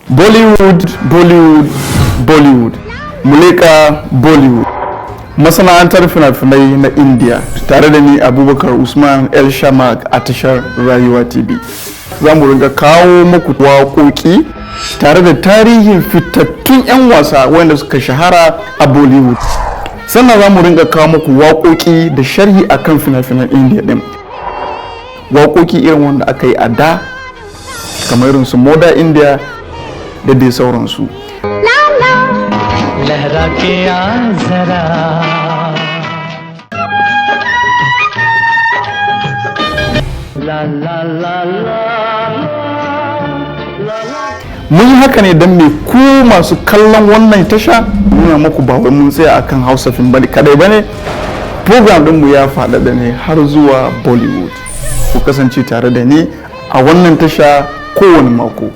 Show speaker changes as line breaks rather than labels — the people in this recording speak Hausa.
Bollywood, Bollywood, Bollywood. Muleka Bollywood. Masana'antar fina-finai na India tare da ni Abubakar Usman El Shamak a tashar Rayuwa TV. Za mu ringa kawo muku waƙoƙi tare da tarihin fitattun 'yan wasa wanda suka shahara a Bollywood. Sannan za mu ringa kawo muku waƙoƙi da sharhi akan fina-finan India ɗin. Waƙoƙi irin wanda aka yi a da, kamar irin su Mother India da dai sauransu.
लहरा के आ जरा ला ला ला ला.
Mun yi haka ne don me ku masu kallon wannan tasha nuna muku ba wai mun tsaya akan Hausa fim bane kadai bane. Program ɗinmu ya faɗaɗa ne har zuwa Bollywood. Ku kasance tare da ni a wannan tasha kowane mako.